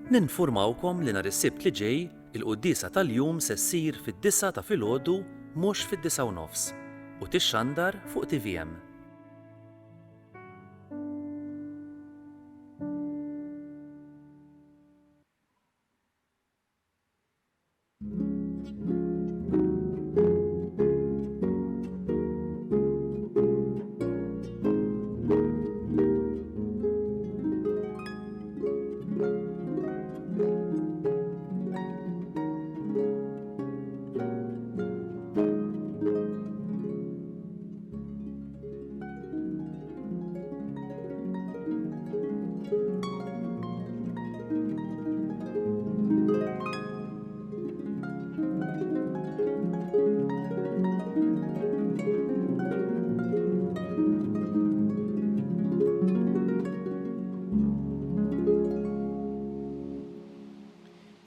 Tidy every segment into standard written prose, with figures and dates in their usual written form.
Ninfurmawkom li nhar is-Sibt li ġej il-quddiesa tal-jum se ssir fid-disgħa ta' filgħodu mhux fid-disgħa u nofs u tixxandar fuq tvm.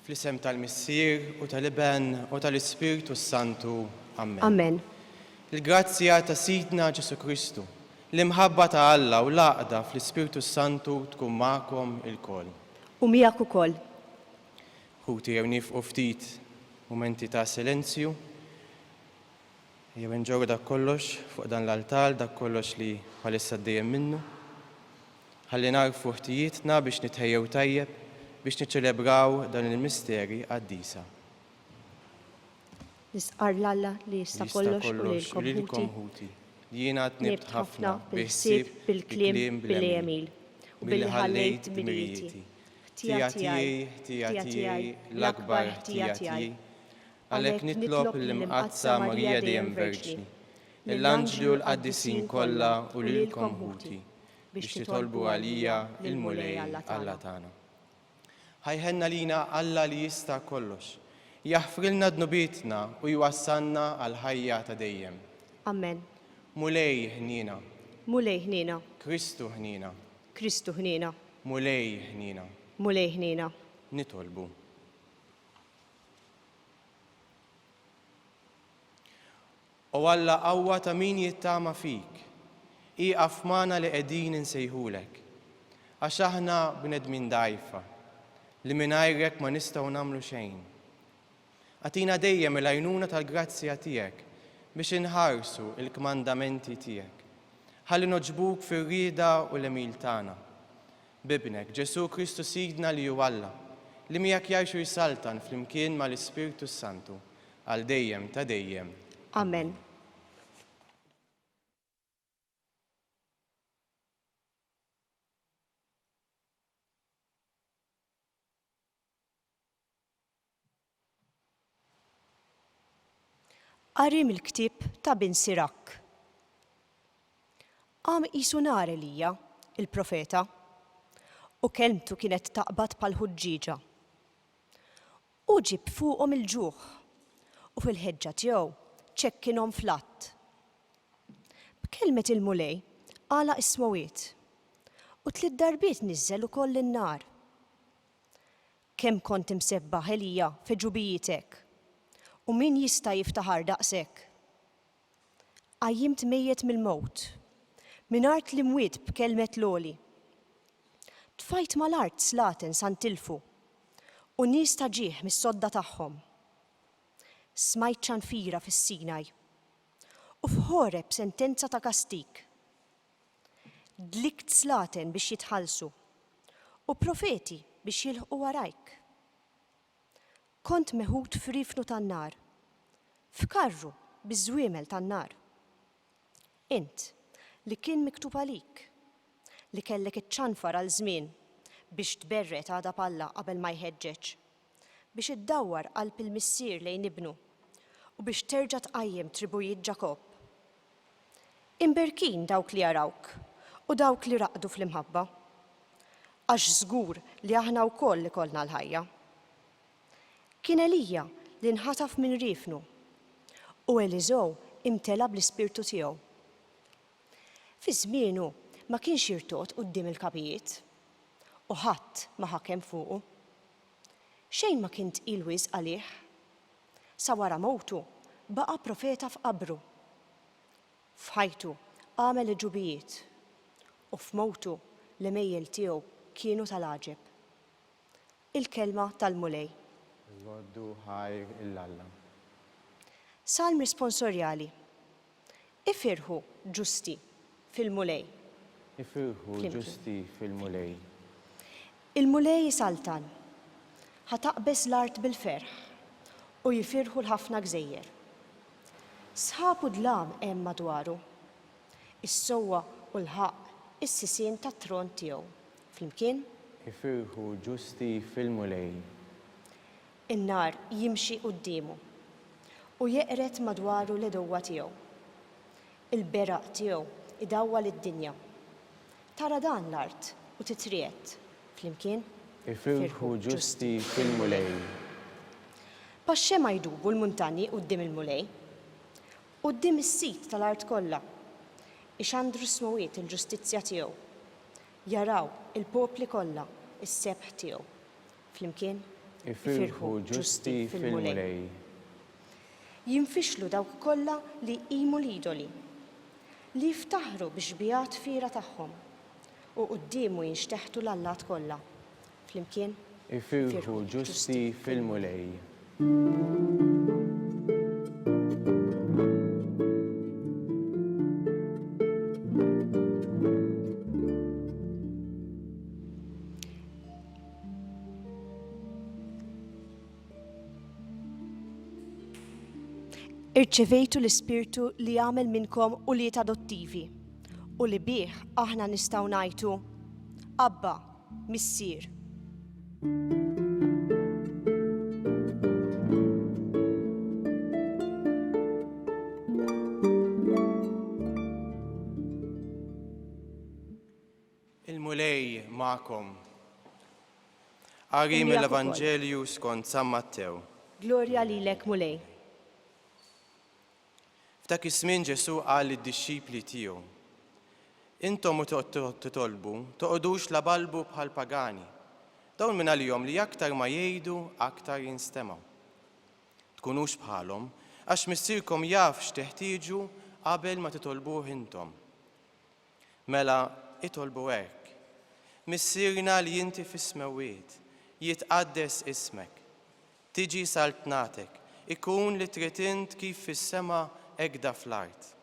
Fl-isem tal-Missier u tal-Iben u tal-Ispirtu s-Santu. Amen. Amen. Il-grazzja ta' Sidna Ġesù Kristu, l-imħabba ta' Alla u l-għaqda fl-Ispirtu s-Santu tkun magħkom ilkoll. U miegħek ukoll. Ħuti jew niefqu ftit mumenti ta' silenzju, jew inġorru dak kollox fuq dan l-altar, dak kollox li bħalissa għaddejjem minnu. Ħalli nagħrfu ħtijietna biex nitħejjew tajjeb biex niċċelebraw dan il-misteri qaddisa. Nistqarr 'l Alla li jista' kollox u lilkom ħuti, li jiena dnibt ħafna bil-ħsieb, bil-kliem, bl-għemil, u billi ħallejt dmirijieti. Ħtija tiegħi, ħtija tiegħi, l-akbar ħtija tiegħi. Għalhekk nitlob lill-Imqaddsa Marija dejjem Verġni, lill-anġli u l-qaddisin kollha u lilkom ħuti, biex titolbu għalija lill-Mulej Alla tagħna. Ħa jħenn għalina Alla li jista' kollox, jaħfrilna dnubietna u jwassalna għall-ħajja ta' dejjem. Amen. Mulej ħniena. Mulej ħniena. Kristu ħniena. Kristu ħniena. Mulej ħniena. Mulej ħniena. Nitolbu. O Alla qawwa ta' min jittama fik, ieqaf magħna li qegħdin insejħulek. Għax aħna bnedmin dgħajfa, li mingħajrek ma nistgħu nagħmlu xejn. Agħtina dejjem il-għajnuna tal-grazzja tiegħek biex inħarsu l-kmandamenti tiegħek. Ħalli nogħġbuk fir-rieda u l-għemil tagħna. B'Ibnek, Ġesù Kristu Sidna li hu Alla, li miegħek jgħix u jsaltan flimkien mal-Ispirtu s-Santu, għal dejjem ta' dejjem. Amen. Qari mill-ktieb ta' Bin Sirak. Qam qisu nar Elija, il-profeta, u kelmtu kienet taqbad bħal ħuġġieġa. Hu ġieb fuqhom il-ġuħ, u fil-ħeġġa tiegħu ċekkinhom fl-għadd. B'kelmet il-Mulej għalaq is-smewwiet, u tliet darbiet niżżel ukoll in-nar. Kemm kont imsebbaħ, Elija, f'għeġubijietek! U min jista' jiftaħar daqsek? Qajjimt mejjet mill-mewt, minn art l-imwiet b'kelmet l-Għoli. Tfajt mal-art slaten sa ntilfu, u nies ta' ġieħ mis-sodda tagħhom. Smajt ċanfira fis-Sinaj, u f'Ħoreb sentenza ta' kastig. Dlikt slaten biex jitħallsu, u profeti biex jilħqu warajk. Kont meħud f'riefnu tan-nar, f'karru biż-żwiemel tan-nar. Int, li kien miktub għalik, li kellek iċċanfar għal żmien biex tberred għadab Alla qabel ma jħeġġeġ, biex iddawwar qalb il-missier lejn ibnu, u biex terġa' tqajjem tribujiet Ġakobb. Imberkin dawk li jarawk u dawk li raqdu fl-imħabba. Għax żgur li aħna wkoll ikollna l-ħajja. Kien Elija li nħataf minn riefnu, u Eliżew imtela bl-ispirtu tiegħu. Fi żmienu ma kienx jirtogħod quddiem il-kapijiet, u ħadd ma ħakem fuqu. Xejn ma kien tqil wisq għalih. Sa wara mewtu baqa' profeta f'qabru. F'ħajtu għamel għeġubijiet, u f'mewtu l-għemejjel tiegħu kienu tal-għaġeb. Il-Kelma tal-Mulej. Roddu ħajr 'il Alla. Salm Risponsorjali. Ifirħu, ġusti, fil-Mulej. Ifirħu, ġusti, fil-Mulej. Il-Mulej isaltan. Ħa taqbeż l-art bil-ferħ, u jifirħu l-ħafna gżejjer. Sħab u dlam hemm madwaru. Is-sewwa u l-ħaqq is-sisien tat-tron tiegħu. Flimkien. Ifirħu ġusti fil-Mulej. In-nar jimxi quddiemu. U jeqred madwaru l-għedewwa tiegħu. Il-beraq tiegħu idawwal id-dinja. Tara dan l-art u titriegħed. Flimkien. Ifirħu ġusti fil-Mulej. Bħax-xemgħa jdubu l-muntanji quddiem il-Mulej. Quddiem is-Sid tal-art kollha. Ixandru s-smewwiet il-ġustizzja tiegħu. Jaraw il-popli kollha s-sebħ tiegħu. Flimkien, Ifirħu ġusti fil-Mulej. Jinfixlu dawk kollha li jqimu l-idoli, li jiftaħru bix-xbigħat fiergħa tagħhom, u quddiemu jinxteħtu l-allat kollha. Flimkien, Ifirħu ġusti fil-Mulej. Irċevejtu l-Ispirtu li jagħmel minnkom ulied adottivi u li bih aħna nistgħu ngħajtu, Abba, Missier. Il-Mulej magħkom. Qari mill-Evanġelju skont San Mattew. Glorja lilek, Mulej. F'dak iż-żmien Ġesù qal lid-dixxipli tiegħu, Intom u titolbu, toqogħdux tlabalbu bħall-pagani. Dawn mingħalihom li aktar ma jgħidu aktar jinstemgħu. Tkunux bħalhom, għax Missierkom jaf x'teħtieġu qabel ma titolbuh intom. Mela, itolbu hekk, Missierna li inti fis-smewwiet, jitqaddes ismek. Tiġi saltnatek, ikun li trid int kif fis-sema hekda fl-art.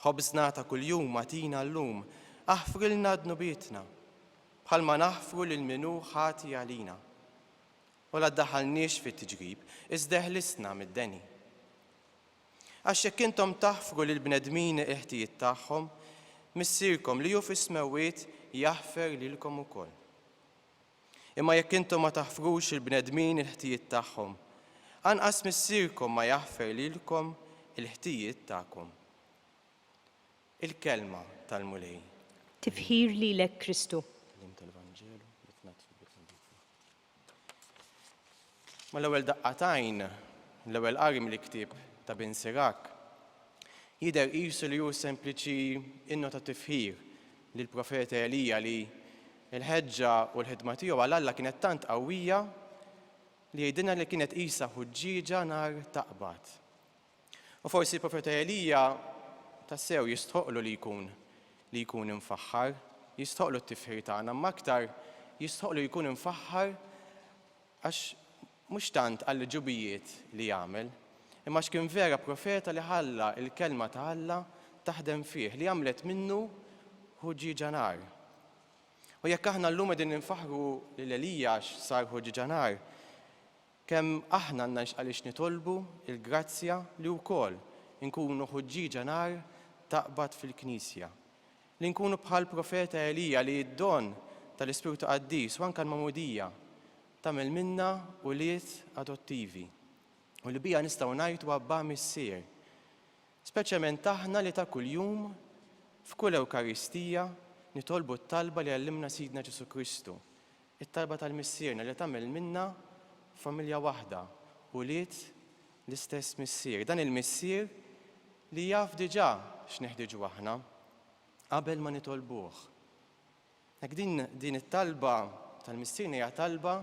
Ħobżna ta' kuljum agħtina llum, aħfrilna dnubietna, bħalma naħfru lil min hu ħati għalina. U la ddaħħalniex fit-tiġrib, iżda eħlisna mid-deni. Għax jekk intom taħfru lill-bnedmin il-ħtijiet tagħhom, Missierkom li hu fis-smewwiet jaħfer lilkom ukoll. Imma jekk intom ma taħfrux il-bnedmin il-ħtijiet tagħhom, anqas Missierkom ma jaħfer lilkom il-ħtijiet tagħkom. Il-Kelma tal-Mulej. Tifħir lilek Kristu. Mal-ewwel daqqa t'għajn, l-ewwel qari mill-ktieb ta' Bin Sirak, jidher qisu li hu sempliċi innu ta' tifħir lill-profeta Elija li l-ħeġġa u l-ħidma tiegħu għal Alla kienet tant qawwija li jgħidilna li kienet qisha ħuġġieġa nar taqbad. U forsi l-profeta Elija tassew jistħoqlu li jkun li jkun imfaħħar, jistħoqlu t-tifħir tagħna, imma aktar jistħoqlu jkun imfaħħar għax mhux tant għall-ġubijiet li għamel, imma għax kien vera profeta li ħalla l-kelma ta' Alla taħdem fih, li għamlet minnu ħuġġieġa nar. U jekk aħna llum qegħdin infaħħru lil Elija għax sar ħuġġieġa nar, Kemm aħna għandna għaliex nitolbu l-grazzja li wkoll inkunu ħuġġieġa nar taqbad fil-Knisja. Li nkunu bħall-profeta Elija li d-don tal-Ispirtu Qaddis u anke l-Magħmudija tagħmel minna ulied adottivi u li biha nistgħu ngħajtu Abbà Missier. Speċjalment aħna li ta' kuljum f'kull Ewkaristija nitolbu t-talba li għallimna Sidna Ġesù Kristu, It-talba tal-Missierna li tagħmel minna familja waħda, ulied l-istess Missier. Dan il-Missier li jaf diġà x'neħtieġu aħna qabel ma nitolbuh. Hekk din din it-talba tal-Missierna hija talba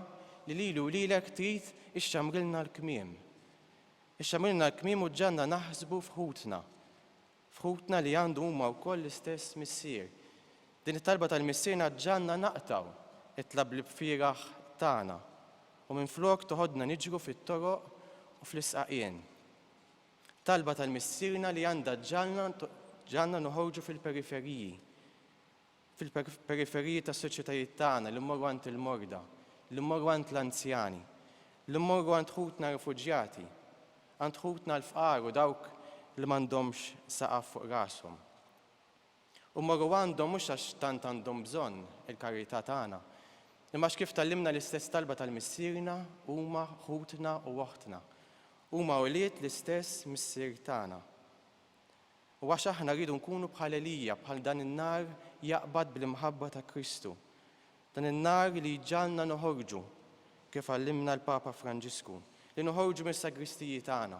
li lili u lilek trid ixxammrilna l-kmiem. Ixxammrilna l-kmiem u ġġagħalna naħsbu f'ħutna. F'ħutna li għandhom huma wkoll l-istess Missier. Din it-talba tal-Missierna ġġagħalna naqtgħu t-tlablib fieragħ. taqtagħna u minflok toħodna niġru fit-toroq u fl-isqaqien. Talba tal-Missierna li għandha ġġagħalna noħorġu fil-periferiji, fil-periferiji tas-soċjetajiet tagħna li mmorru għand il-morda, li mmorru għand l-anzjani, li mmorru għand ħutna refuġjati, għand ħutna l-fqar u dawk li m'għandhomx saqaf fuq rashom. U mmorru għandhom mhux għax tant għandhom bżonn il-karità tagħna, imma għax kif tgħallimna l-istess talba tal-Missierna huma ħutna u oħtna, huma ulied l-istess Missier tagħna. U għax aħna rridu nkunu bħal Elija, bħal dan in-nar jaqbad bl-imħabba ta' Kristu, dan in-nar li jġagħalna noħorġu, kif għallimna l-Papa Franġisku, li noħorġu mis-sagristiji tagħna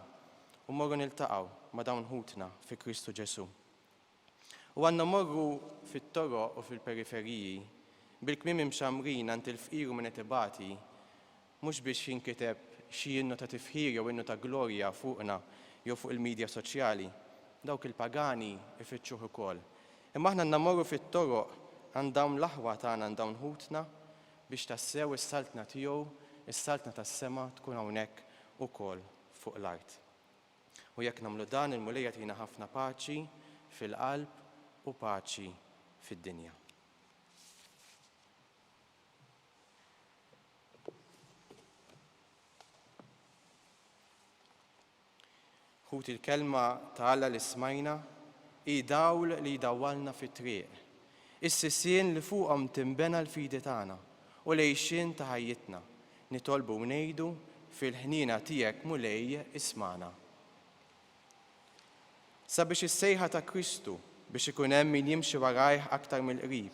u mmorru niltaqgħu ma' dawn ħutna fi Kristu Ġesù. U għandna mmorru fit-toroq u fil-periferiji, bil-kmiem imxammrin għand il-fqir u min qed ibati, mhux biex jinkiteb xi innu ta' tifħir jew innu ta' glorja fuqna jew fuq il-midja soċjali. Dawk il-pagani jfittxuh ukoll. Imma aħna għandna mmorru fit-toroq għand dawn l-aħwa tagħna, għand dawn ħutna, biex tassew is-Saltna tiegħu, is-Saltna tas-sema tkun hawnhekk ukoll fuq l-art. U jekk nagħmlu dan, il-Mulej jagħtina ħafna paċi fil-qalb u paċi fid-dinja. Ħuti l-kelma ta' Alla li smajna hi dawl li jdawwalna fit-triq, is-sisien li fuqhom tinbena l-fidi tagħna u l-għixien ta' ħajjitna. Nitolbu u ngħidu, Fil-ħniena tiegħek, Mulej, ismagħna. Sabiex is-sejħa ta' Kristu biex ikun hemm min jimxi warajh aktar mill-qrib,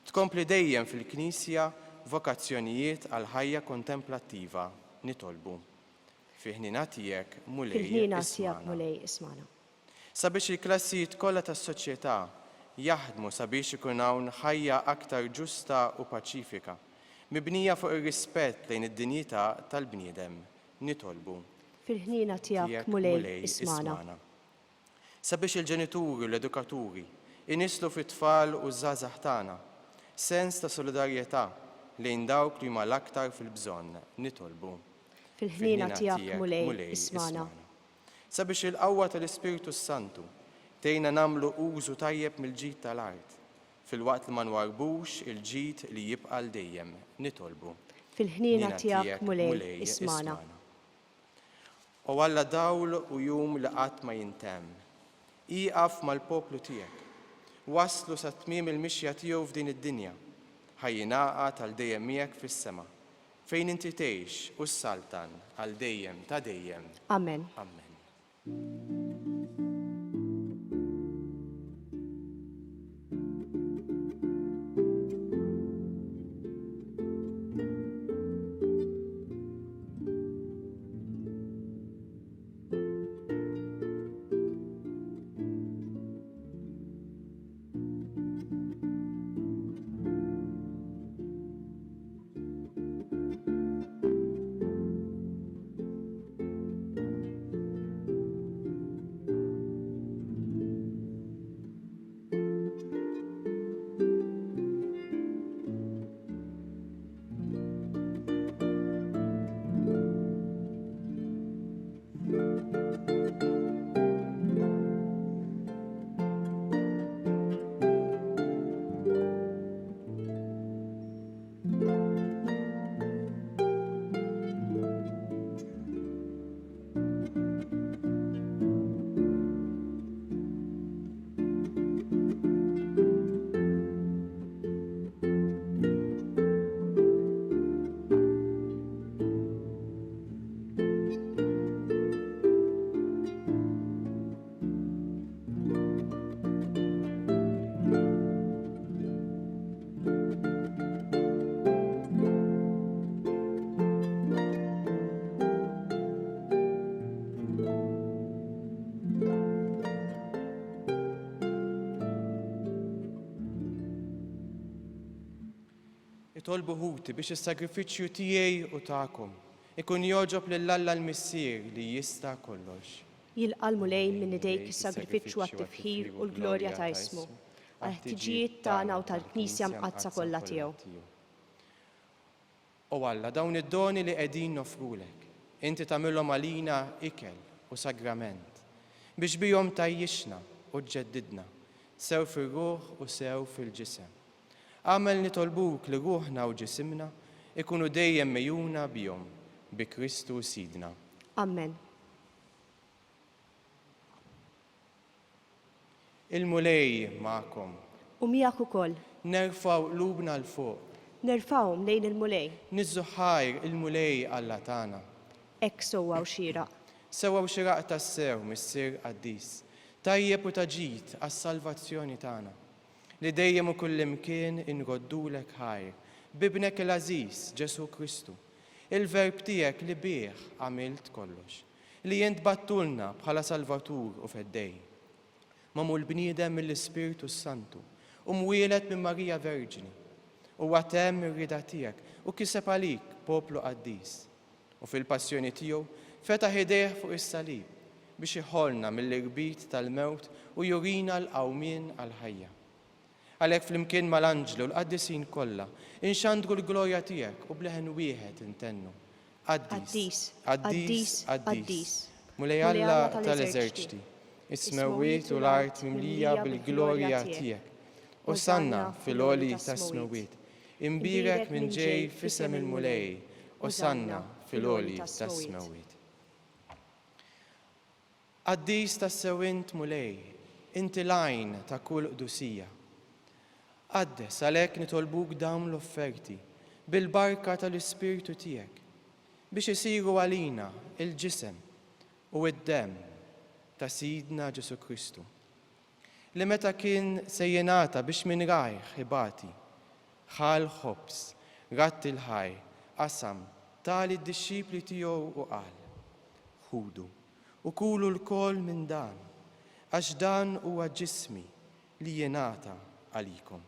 tkompli dejjem fil-Knisja vokazzjonijiet għal ħajja kontemplattiva, nitolbu. Fil-ħniena tiegħek, Mulej, Fil-ħniena tiegħek, ismagħna. Mulej, ismagħna. Sabiex il-klassijiet kollha tas-soċjetà jaħdmu sabiex ikun hawn ħajja aktar ġusta u paċifika, mibnija fuq ir-rispett lejn id-dinjità tal-bniedem, nitolbu. Fil-ħniena tiegħek, Mulej, ismagħna. Sabiex il-ġenituri u l-edukaturi jnisslu fit-tfal u ż-żgħażagħ tagħna sens ta' solidarjetà lejn dawk li huma l-aktar fil-bżonn, nitolbu. Fil-ħniena tiegħek, Mulej, ismagħna. Sabiex il-qawwa tal-Ispirtu s-Santu tgħinna nagħmlu użu tajjeb mill-ġid tal-art, filwaqt li ma nwarrbux il-ġid li jibqa' għal dejjem, nitolbu. Fil-ħniena tiegħek, Mulej, ismagħna. O Alla dawl u jum li qatt ma jintemm, ieqaf mal-poplu tiegħek. Wasslu sa tmiem il-mixja tiegħu f'din id-dinja, ħa jingħaqad għal dejjem miegħek fis-sema. Fejn inti tgħix u ssaltan għal dejjem ta' dejjem. Amen. Amen. Itolbu ħuti biex is-sagrifiċċju tiegħi u tagħkom ikun jogħġob lil Alla l-Missier li jista' kollox. Jilqa' l-Mulej minn idejk is-sagrifiċċju għat-tifħir u l-glorja ta' ismu, għall-ħtiġijiet tagħna u tal-Knisja Mqaddsa kollha tiegħu. O Alla, dawn id-doni li qegħdin noffrulek, inti tagħmilhom għalina ikel u sagrament, biex bihom tgħajjixna u ġġeddidna, sew fir-ruħ u sew fil-ġisem. Agħmel nitolbuk li ruħna u ġisimna jkunu dejjem megħjuna bihom, bi Kristu Sidna. Ammen. Il-Mulej magħkom. U miegħek ukoll. Nerfgħu qlubna 'l fuq. Nerfgħuhom lejn il-Mulej. Niżżu ħajr il-Mulej Alla tagħna. Hekk sewwa u xieraq. Sewwa u xieraq tassew, Missier qaddis, tajjeb u ta' ġid għas-salvazzjoni tagħna, li dejjem u kullimkien inroddulek ħajr, b'Ibnek il-għażiż, Ġesù Kristu, il-Verb tiegħek li bih għamilt kollox. Li int bgħattulna bħala Salvatur u Feddej. Magħmul bniedem mill-Ispirtu s-Santu u mwieled minn Marija Verġni. Huwa temm ir-rieda tiegħek u kiseb għalik poplu qaddis. U fil-passjoni tiegħu fetaħ idejh fuq is-salib biex iħollna mill-irbit tal-mewt u jurina l-qawmien għall-ħajja. Għalhekk flimkien mal-anġli u l-qaddisin kollha, inxandru l-glorja tiegħek u b'leħen wieħed intennu, Qaddis, qaddis, qaddis, Mulej Alla tal-eżerċti, is-smewwiet u l-art mimlija bil-glorja tiegħek. Osanna fil-għoli tas-smewwiet. Imbierek min ġej f'isem il-Mulej, Osanna fil-għoli tas-smewwiet. Qaddis tassew int, Mulej, inti l-għajn ta' kull qdusija. Qaddes għalhekk nitolbuk dawn l-offerti bil-barka tal-Ispirtu tiegħek, biex isiru għalina l-ġisem u d-demm ta' Sidna Ġesù Kristu, li meta kien se jingħata biex minn rajh ibati, ħa l-ħobż, radd il-ħajr, qasam, ta lid-dixxipli tiegħu u qal, Ħudu, u kulu lkoll minn dan, għax dan huwa ġismi li jingħata għalikom.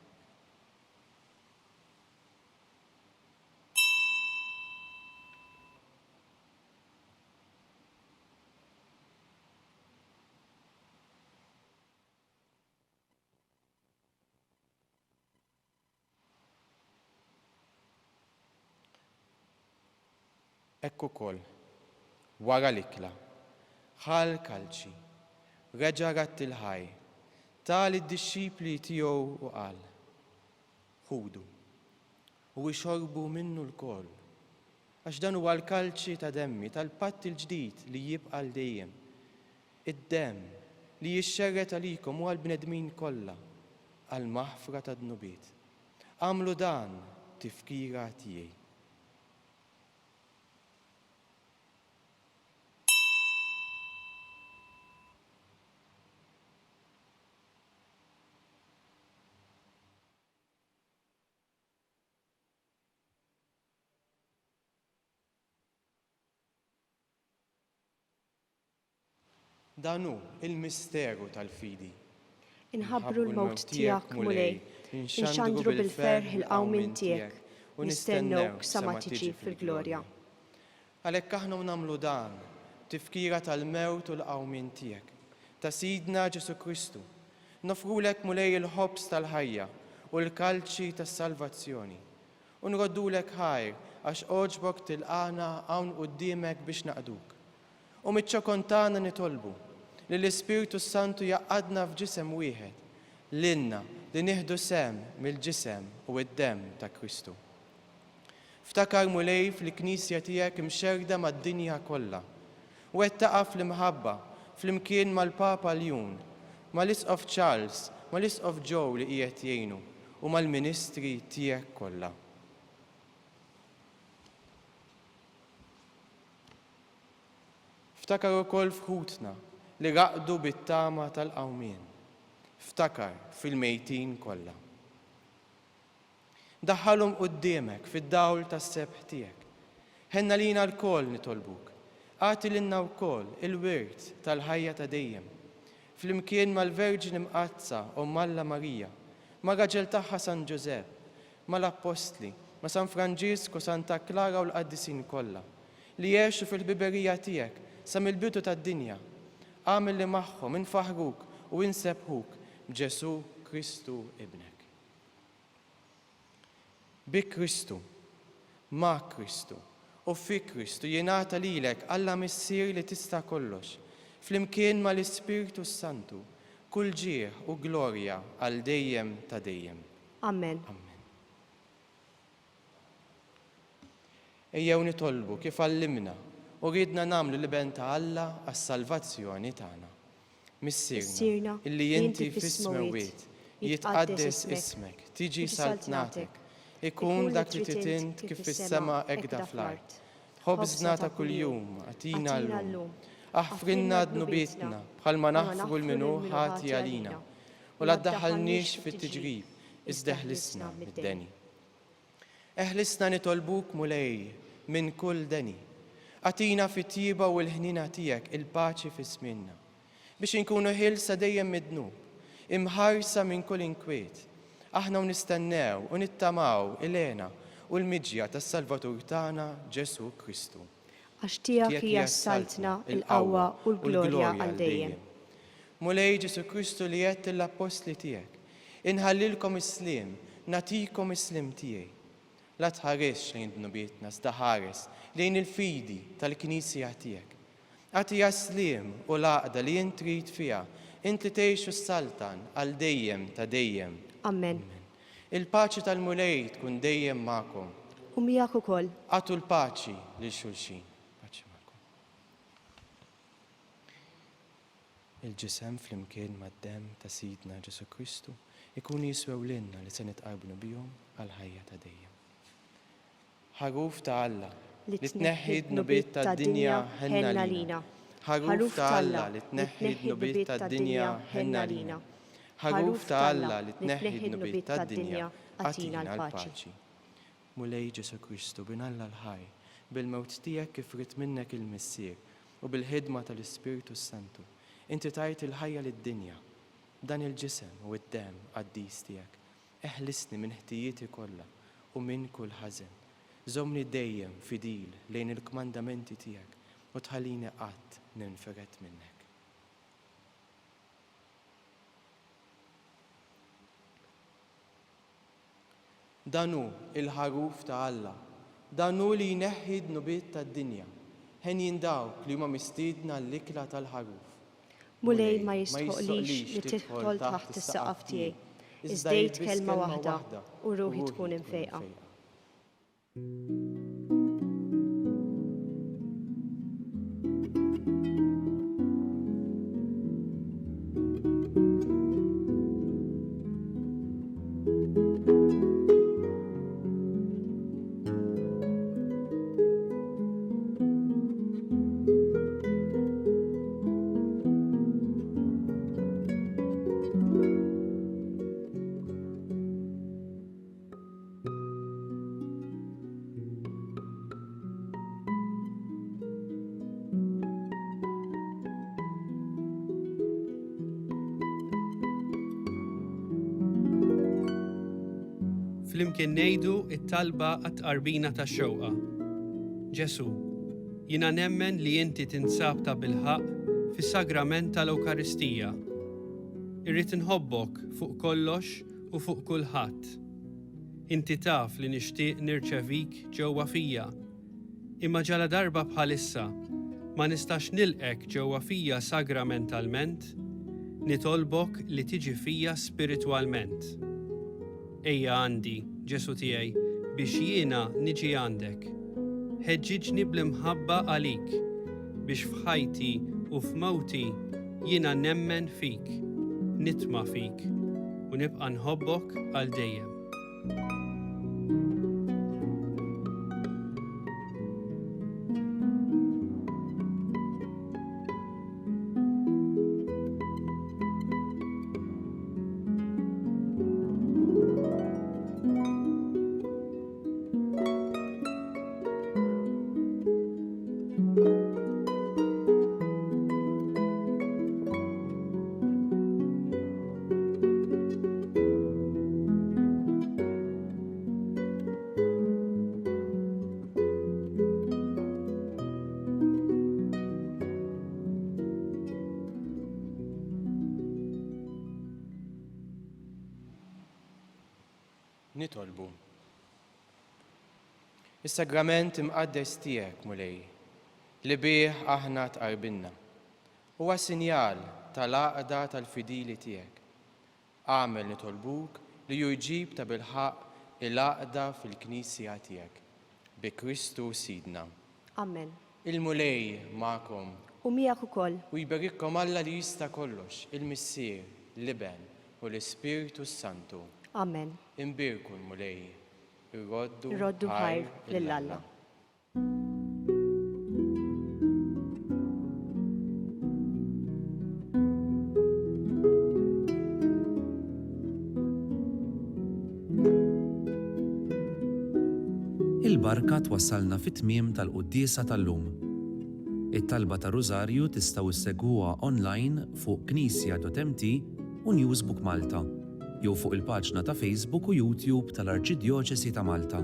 Hekk ukoll, wara l-ikla, ħa l-kalċi, reġa' radd il-ħajr, ta lid-dixxipli tiegħu u qal, Ħudu, u ixorbu minnu lkoll, għax dan huwa l-kalċi ta' demmi, tal-patt il-ġdid li jibqa' għal dejjem, id-demm li jixxerred għalikom u għall-bnedmin kollha għall-maħfra tad-dnubiet. Agħmlu dan tifkira tiegħi. Dan hu l-misteru tal-fidi. Inħabbru l-mewt tiegħek, Mulej, inxandru bil-ferħ il-qawmien tiegħek, u nistennewk sa ma tiġi fil-glorja. Għalhekk aħna u nagħmlu dan, b'tifkira tal-mewt u l-qawmien tiegħek, ta' Sidna Ġesù Kristu, noffrulek, Mulej, il-ħobż tal-ħajja u l-kalċi tas-salvazzjoni, u nroddulek ħajr għax għoġbok tilqagħna hawn quddiemek biex naqduk. U miċ-ċokon tagħna nitolbu li l-Ispirtu s-Santu jgħaqqadna f'ġisem wieħed, lilna li nieħdu sehem mill-ġisem u d-demm ta' Kristu. Ftakar, Mulej, fil-Knisja tiegħek imxerrda mad-dinja kollha, u wettaqha fl-imħabba, flimkien mal-Papa Ljun, mal-Isqof Charles, mal-Isqof Joe li qiegħed jgħinu, u mal-ministri tiegħek kollha. Ftakar ukoll f'ħutna li raqdu bit-tama tal-qawmien. Ftakar fil-mejtin kollha. Daħħalhom quddiemek fid-dawl tas-sebħ tiegħek. Ħenn għalina lkoll nitolbuk. Agħti lilna wkoll il-wirt tal-ħajja ta' dejjem. Flimkien mal-Verġni Mqaddsa Omm Alla Marija, mar-raġel tagħha San Ġużepp, mal-Appostli, ma' San Franġisk u Santa Klara u l-qaddisin kollha, li għexu fil-ħbiberija tiegħek sa mill-bidu tad-dinja, agħmel li magħhom infaħħruk u insebbħuk b'Ġesù Kristu Ibnek. Bi Kristu. Ma' Kristu u fi Kristu jingħata lilek, Alla Missier li tista' kollox, flimkien mal-Ispirtu s-Santu, kull ġieħ u glorja għal dejjem ta' dejjem. Amen. Amen. Ejjew nitolbu kif għallimna u riedna nagħmlu l-Iben ta' Alla għas-salvazzjoni tagħna. Missierna, illi inti fis-smewwiet, jitqaddes ismek, tiġi saltnatek, ikun dak li trid int kif fis-sema hekk fl-art. Ħobżna ta' kuljum agħtina llum. Aħfrilna dnubietna bħalma naħfru 'l min hu ħati għalina. U la ddaħħalniex fit-tiġrib, iżda eħlisna mid-deni. Eħlisna nitolbuk, Mulej, minn kull deni. Agħtina fit-tjieba u l-ħniena tiegħek il-paċi fi żmienna, biex inkunu ħielsa dejjem mid-dnub, imħarsa minn kull inkwiet, aħna u nistennew u nittamaw il-hena u l-miġja tas-Salvatur tagħna Ġesù Kristu. Għax tiegħek hija s-saltna, il-qawwa u l-glorja għal dejjem. Mulej Ġesù Kristu li għedt lill-appostli tiegħek, Inħallilkom is-sliem, nagħtikom is-sliem tiegħi. La tħaresx lejn dnubietna iżda ħares lejn il-fidi tal-Knisja tiegħek. Agħtiha s-sliem u l-għaqda li int trid fiha, int li tgħix u ssaltan għal dejjem ta' dejjem. Amen. Il-paċi tal-Mulej tkun dejjem magħkom. U miegħek ukoll. Agħtu l-paċi lil xulxin. Paċi magħkom. Il-ġisem flimkien mad-demm ta' Sidna Ġesù Kristu jkunu jiswew lilna li se nitqarbnu bihom għall-ħajja ta' dejjem. Ħaruf ta' Alla, li tneħħi d-dnubiet tad-dinja, ħenn għalina. Ħaruf ta' Alla, li tneħħi d-dnubiet tad-dinja, ħenn għalina. Ħaruf ta' Alla, li tneħħi d-dnubiet tad-dinja, agħtina l-paċi. Mulej Ġesù Kristu, Bin Alla l-ħaj, bil-mewt tiegħek kif ried minnek il-Missier, u bil-ħidma tal-Ispirtu s-Santu, inti tajt il-ħajja lid-dinja. B'dan il-ġisem u d-demm qaddis tiegħek, eħlisni minn ħtijieti kollha u minn kull ħażen. Żommni dejjem fidil lejn il-kmandamenti tiegħek u tħallini qatt ninfired minnek. Dan hu l-Ħaruf ta' Alla, dan hu li jneħħi d-dnubiet tad-dinja. Henjin dawk li huma mistiedna għall-ikla tal-Ħaruf. Mulej, ma jistħoqqlix li tidħol taħt is-saqaf tiegħi, iżda għid kelma waħda u ruħi tkun imfejqa. Flimkien ngħidu t-talba għat-tqarbina tax-xewqa. Ġesù, jiena nemmen li inti tinsab tabilħaqq fis-sagrament tal-Ewkaristija. Irrid inħobbok fuq kollox u fuq kulħadd. Inti taf li nixtieq nirċevik ġewwa fija. Imma ġaladarba bħalissa ma nistax nilqgħek ġewwa fija sagramentalment, nitolbok li tiġi fija spiritwalment. Ejja għandi, Ġesù tiegħi, biex jiena niġi għandek. Ħeġġiġni bl-imħabba għalik, biex f'ħajti u f'mewti jiena nemmen fik, nitma' fik, u nibqa' nħobbok għal dejjem. Nitolbu. Is-Sagrament imqaddes tiegħek, Mulej, li bih aħna tqarbinna, huwa sinjal tal-għaqda tal-fidili tiegħek. Agħmel nitolbuk li hu jġib tabilħaqq il-għaqda fil-Knisja tiegħek. Bi Kristu Sidna. Amen. Il-Mulej magħkom. U miegħek ukoll. U jberikkom Alla li jista' kollox, il-Missier, l-Iben, u l-Ispirtu s-Santu. Amen. Imbierku l-Mulej. Irroddu Irroddu ħajr ħajr lil Alla. Il-barka twassalna fit-tmiem tal-quddiesa tal-lum. It-talba tar-Rużarju tistgħu ssegwuha online fuq knisja.mt u Newsbook Malta. jew fuq il-paġna ta' Facebook u YouTube tal-Arċidjoċesi ta' Malta.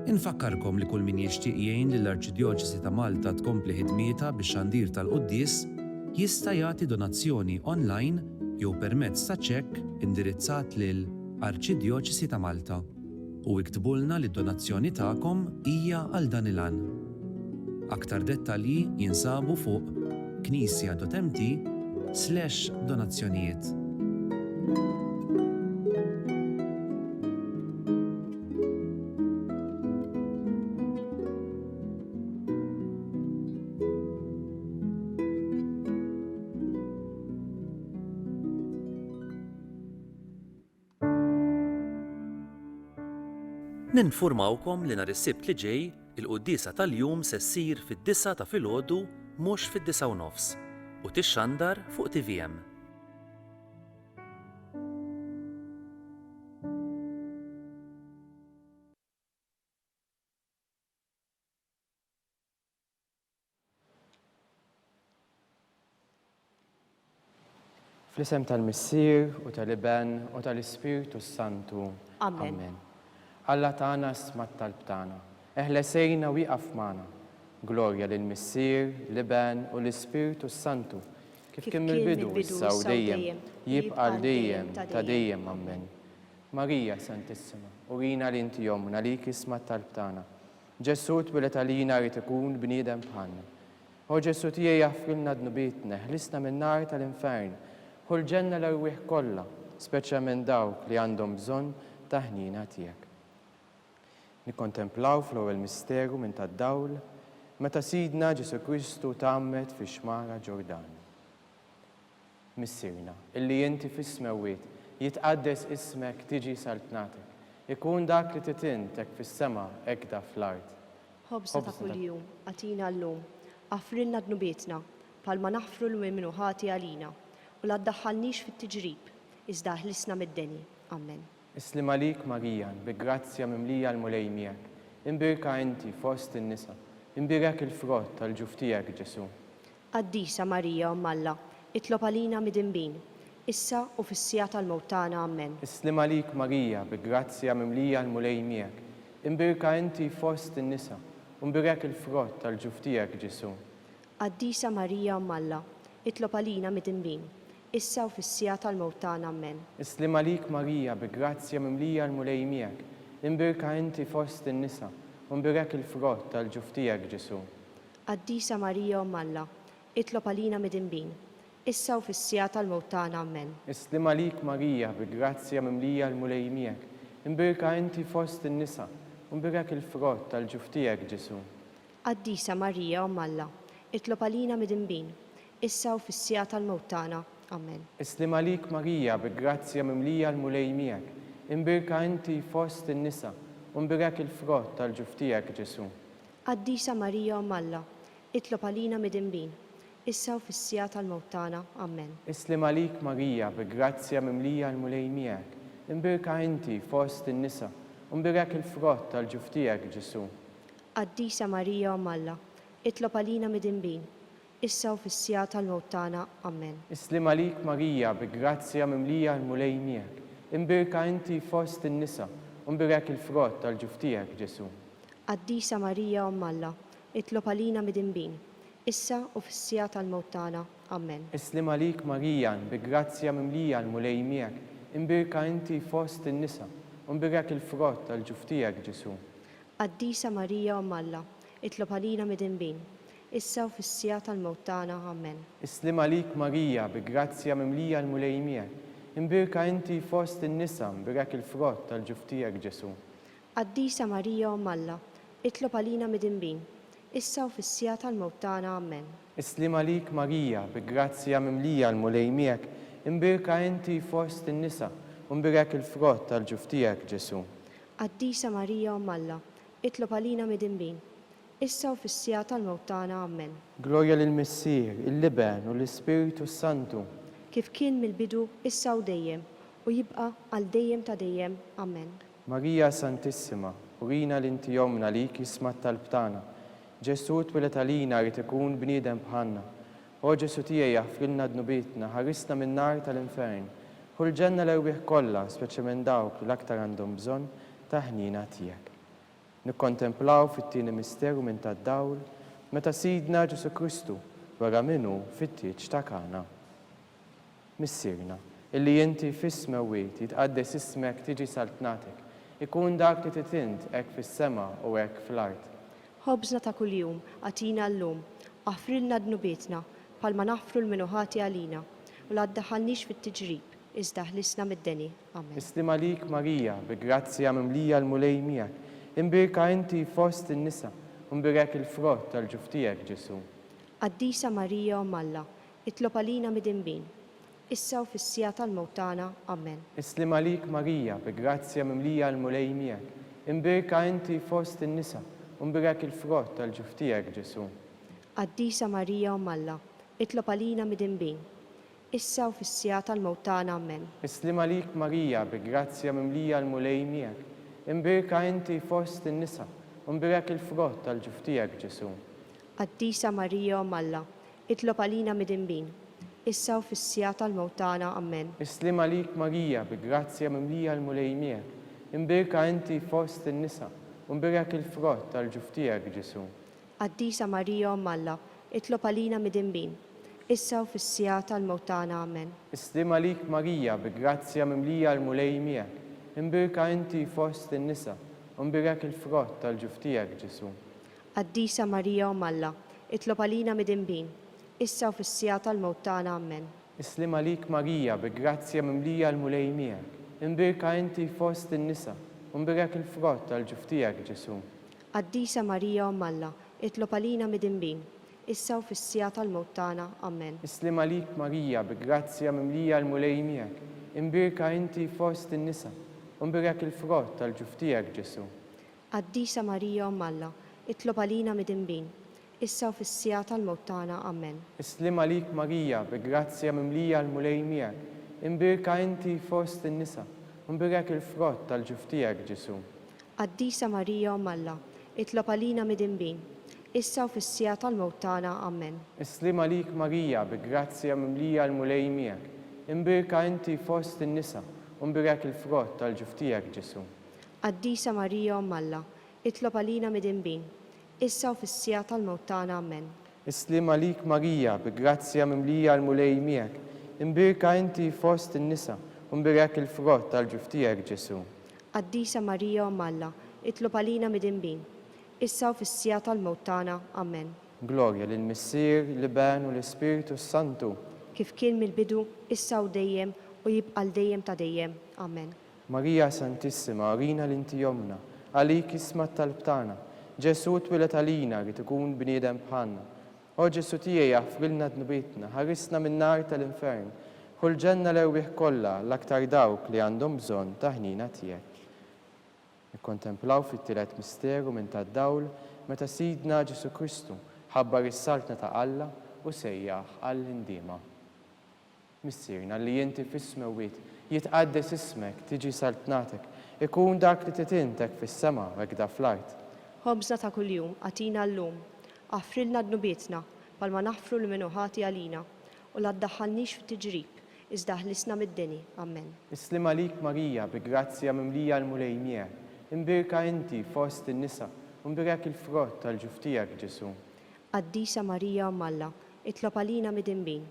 Infakkarkom li kull min jixtieq jgħin lill-Arċidjoċesi ta' Malta tkompli ħidmietha bix-xandir tal-quddies jista' jagħti donazzjoni online jew permezz ta' ċekk indirizzat lil Arċidjoċesi ta' Malta u iktbulna li d-donazzjoni tagħkom hija għal dan il-għan. Aktar dettalji jinsabu fuq knisja.mt slash donazzjonijiet. Ninfurmawkom li nhar is-Sibt li ġej il-quddiesa tal-jum se ssir fid-disgħa ta' filgħodu mhux fid-disgħa u nofs u tixxandar fuq tvm. Fl-isem tal-Missier u tal-Iben u tal-Ispirtu s-Santu. Amen. Amen. Alla tagħna isma' t-talb tagħna. Eħles għinna u ieqaf magħna. Glorja lill-Missier, l-Iben u l-Ispirtu s-Santu, kif kien mill-bidu, issa u dejjem, jibqa' għal dejjem ta' dejjem. Amen. Marija Santissima, urina li inti ommna, għalik isma' t-talb tagħna. Ġesù twieled għalina ried ikun bniedem bħalna. O Ġesù tiegħi aħfrilna dnubietna, eħlisna min-nar tal-infern, ħu l-ġenna l-erwieħ kollha, speċjalment dawk li għandhom bżonn ta' ħniena tiegħek. Nikkontemplaw fl-ewwel misteru minn tad-dawl meta Sidna Ġesù Kristu tgħammed fix-xmara Ġordan. Missierna, illi inti fis-smewwiet, jitqaddes ismek, tiġi saltnatek. Ikun dak li trid int, hekk fis-sema, hekk da fl-art. Ħobżna ta' kuljum, agħtina llum. Aħfrilna dnubietna, bħalma naħfru 'l min hu ħati għalina. U la ddaħħalnix fit-tiġrib, iżda eħlisna mid-deni. Ammen. Is-sliem għalik Marija, bi grazzja mimlija l-Mulej miegħek. Imbierka inti fost in-nisa. Imbierek il-frott tal-ġuf tiegħek, Ġesù. Qaddisa Marija Omm Alla, itlob għalina midinbin, issa u fis-siegħa tal-mewt tagħna. Ammen. Is-sliem għalik Marija, bi grazzja mimlija l-Mulej miegħek. Imbierka inti fost in-nisa, u mbierek il-frott tal-ġuf tiegħek Ġesù. Qaddisa Marija Omm Alla, itlob għalina midinbin, issa u fis-siegħa tal-mewt tagħna. Ammen. Is-sliem għalik Marija, bi grazzja mimlija l-Mulej miegħek. Imbierka inti fost in-nisa, u mbierek il-frott tal-ġuf tiegħek Ġesù. Qaddisa Marija Omm Alla, itlob għalina midinbin, issa u fis-siegħa tal-mewt tagħna. Ammen. Is-sliem għalik Marija, bi grazzja mimlija l-Mulej miegħek, imbierka inti fost in-nisa, u mbierek il-frott tal-ġuf tiegħek Ġesù. Qaddisa Marija Omm Alla, itlob għalina midinbin, issa u fis-siegħa tal-mewt tagħna. Ammen. Is-sliem għalik Marija, bi grazzja mimlija l-Mulej miegħek, imbierka inti fost in-nisa, u mbierek il-frott tal-ġuf tiegħek Ġesù. Qaddisa Marija Omm Alla, itlob għalina midinbin, issa u fis-siegħa tal-mewt tagħna. Ammen. Is-sliem għalik Marija, bi grazzja mimlija l-Mulej miegħek, imbierka inti fost in-nisa, u mbierek il-frott tal-ġuf tiegħek Ġesù. Qaddisa Marija Omm Alla, itlob għalina midinbin, issa u fis-siegħa tal-mewt tagħna. Ammen. Is-sliem għalik Marija, bi grazzja mimlija l-Mulej miegħek, imbierka inti fost in-nisa, u mbierek il-frott tal-ġuf tiegħek Ġesù. Qaddisa Marija Omm Alla, itlob għalina midinbin, issa u fis-siegħa tal-mewt tagħna. Ammen. Is-sliem għalik Marija, bi grazzja mimlija l-Mulej miegħek, imbierka inti fost in-nisa, u mbierek il-frott tal-ġuf tiegħek Ġesù. Qaddisa Marija Omm Alla, itlob għalina midinbin, issa u fis-siegħa tal-mewt tagħna. Amen. Is-sliem għalik Marija, bi grazzja mimlija l-Mulej miegħek, imbierka inti fost in-nisa, mbierek il-frott tal-ġuf tiegħek Ġesù. Qaddisa Marija Omm Alla, itlob għalina midinbin, issa u fis-siegħa tal-mewt tagħna. Amen. Is-sliem għalik Marija, bi grazzja mimlija l-Mulej miegħek, imbierka inti fost in-nisa, u mbierek il-frott tal-ġuf tiegħek Ġesù. Qaddisa Marija Omm Alla, itlob għalina midinbin, issa u fis-siegħa tal-mewt tagħna. Amen. Glorja lill-Missier, l-Iben, u l-Ispirtu s-Santu. Kif kien mill-bidu, issa u dejjem, u jibqa' għal dejjem ta' dejjem. Amen. Marija Santissima, urina li inti Ommna għalik jisma' t-talb tagħna. Ġesù twieled għalina ried ikun bniedem bħalna. O Ġesù tiegħi aħfrilna dnubietna, ħarisna min-nar tal-infern. Ħu l-ġenna l-erwieħ kollha, speċjalment dawk li l-aktar għandhom bżonn tal-ħniena tiegħek. Nikkontemplaw fit-tieni misteru minn tad-dawl, meta Sidna Ġesù Kristu wera min hu fit-tieġ ta' Kana. Missierna, illi inti fis-smewwiet, jitqaddes ismek, tiġi saltnatek, ikun dak li trid int hekk fis-sema u hekk fl-art. Ħobżna ta' kuljum agħtina llum, aħfrilna dnubietna, bħalma naħfru 'l min hu ħati għalina, u la ddaħħalniex fit-tiġrib, iżda ħlisna mid-deni. Amen. Is-sliem għalik Marija, bi grazzja mimlija l-Mulej miegħek, imbierka inti fost in-nisa, u mbierek il-frott tal-ġuf tiegħek Ġesù. Qaddisa Marija Omm Alla, Itlob għalina midinbin, issa u fis-siegħa tal-mewt tagħna. Amen. Is-sliem għalik Marija, bi grazzja mimlija l-Mulej miegħek, imbierka inti fost in-nisa, u mbierek il-frott tal-ġuf tiegħek Ġesù. Qaddisa Marija Omm Alla, itlob għalina midinbin, issa u fis-siegħa tal-mewt tagħna. Amen. Is-sliem għalik Marija, bi grazzja mimlija l-Mulej miegħek, imbierka inti fost in-nisa, u mbierek il-frott tal-ġuf tiegħek Ġesù. Qaddisa Marija Omm Alla, Itlob għalina midinbin, issa u fis-siegħa tal-mewt tagħna. Ammen. Is-sliem għalik Marija, bi grazzja mimlija l-Mulej miegħek, imbierka inti fost in-nisa, u mbierek il-frott tal-ġuf tiegħek Ġesù. Qaddisa Marija Omm Alla, itlob għalina midinbin, issa u fis-siegħa tal-mewt tagħna. Ammen. Is-sliem għalik Marija, bi grazzja mimlija l-Mulej miegħek, imbierka inti fost in-nisa, u mbierek il-frott tal-ġuf tiegħek Ġesù. Qaddisa Marija Omm Alla, itlob għalina midinbin, issa u fis-siegħa tal-mewt tagħna. Ammen. Is-sliem għalik Marija, bi grazzja mimlija l-Mulej miegħek, imbierka inti fost in-nisa, u mbierek il-frott tal-ġuf tiegħek Ġesù. Qaddisa Marija Omm Alla, itlob għalina midinbin, issa u fis-siegħa tal-mewt tagħna. Ammen. Is-sliem għalik Marija, bi grazzja mimlija l-Mulej miegħek, imbierka inti fost in-nisa, u mbierek il-frott tal-ġuf tiegħek Ġesù. Qaddisa Marija Omm Alla, itlob għalina midinbin, issa u fis-siegħa tal-mewt tagħna. Ammen. Is-sliem għalik Marija, bi grazzja mimlija l-Mulej miegħek, imbierka inti fost in-nisa, u mbierek il-frott tal-ġuf tiegħek Ġesù. Qaddisa Marija Omm Alla, itlob għalina midinbin, issa u fis-siegħa tal-mewt tagħna. Ammen. Is-sliem għalik Marija, bi grazzja mimlija l-Mulej miegħek, imbierka inti fost in-nisa, u mbierek il-frott tal-ġuf tiegħek Ġesù. Qaddisa Marija Omm Alla, itlob għalina midinbin, issa u fis-siegħa tal-mewt tagħna. Ammen. Is-sliem għalik Marija, bi grazzja mimlija l-Mulej miegħek, imbierka inti fost in-nisa, u mbierek il-frott tal-ġuf tiegħek Ġesù. Qaddisa Marija Omm Alla, itlob għalina midinbin, issa u fis-siegħa tal-mewt tagħna. Ammen. Glorja lill-Missier, l-Iben u l-Ispirtu s-Santu. Kif kien mill-bidu, issa u dejjem, u jibqa' għal dejjem ta' dejjem. Ammen. Marija Santissima, urina li inti Ommna, għalik isma' t-talb tagħna. Ġesù twieled għalina, ried ikun bniedem bħalna. O Ġesù tiegħi aħfrilna dnubietna, ħarisna min-nar tal-infern. Ħu l-ġenna l-erwieħ kollha, l-aktar dawk li għandhom bżonn ta' ħniena tiegħek. Nikkontemplaw fit-tielet misteru minn tad-dawl meta Sidna Ġesù Kristu ħabbar is-Saltna ta' Alla u sejjaħ għall-indiema. Missierna li inti fis-smewwiet, jitqaddes ismek, tiġi saltnatek, ikun dak li trid int hekk fis-sema u hekk da fl-art. Ħobżna ta' kuljum agħtina llum. Aħfrilna dnubietna, bħalma naħfru 'l min hu ħati għalina. U la ddaħħalnix f'tiġrib, iżda ħlisna mid-deni. Ammen. Is-sliem għalik Marija, bi grazzja mimlija l-Mulej miegħek, imbierka inti fost in-nisa, u mbierek il-frott tal-ġuf tiegħek Ġesù. Qaddisa Marija Omm Alla, itlob għalina midinbin,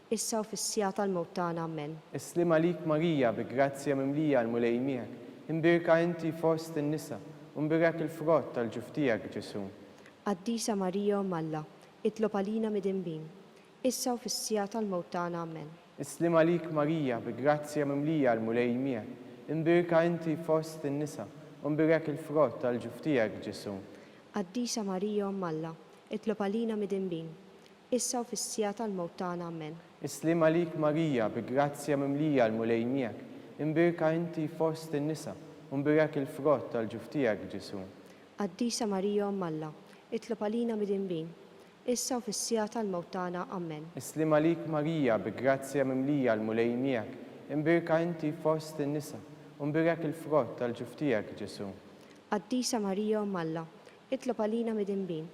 issa u fis-siegħa tal-mewt tagħna. Ammen. Is-sliem għalik Marija, bi grazzja mimlija l-Mulej miegħek, imbierka inti fost in-nisa, u. U mbierek il-frott tal-ġuf tiegħek, Ġesù. Qaddisa Marija Omm Alla, itlob għalina midinbin, issa u fis-siegħa tal-mewt tagħna. Ammen. Is-sliem għalik Marija, bi grazzja mimlija l-Mulej miegħek, imbierka inti fost in-nisa, u mbierek il-frott tal-ġuf tiegħek, Ġesù. Qaddisa Marija Omm Alla, itlob għalina midinbin, issa u fis-siegħa tal-mewt tagħna. Ammen. Is-sliem għalik Marija, bi grazzja mimlija l-Mulej miegħek, imbierka inti fost in-nisa, u mbierek il-frott tal-ġuf tiegħek, Ġesù. Qaddisa Marija Omm Alla, itlob għalina midinbin, issa u fis-siegħa tal-mewt tagħna. Ammen. Is-sliem għalik Marija, bi grazzja mimlija l-Mulej miegħek, imbierka inti fost in-nisa, u mbierek il-frott tal-ġuf tiegħek, Ġesù. Qaddisa Marija Omm Alla, itlob għalina midinbin,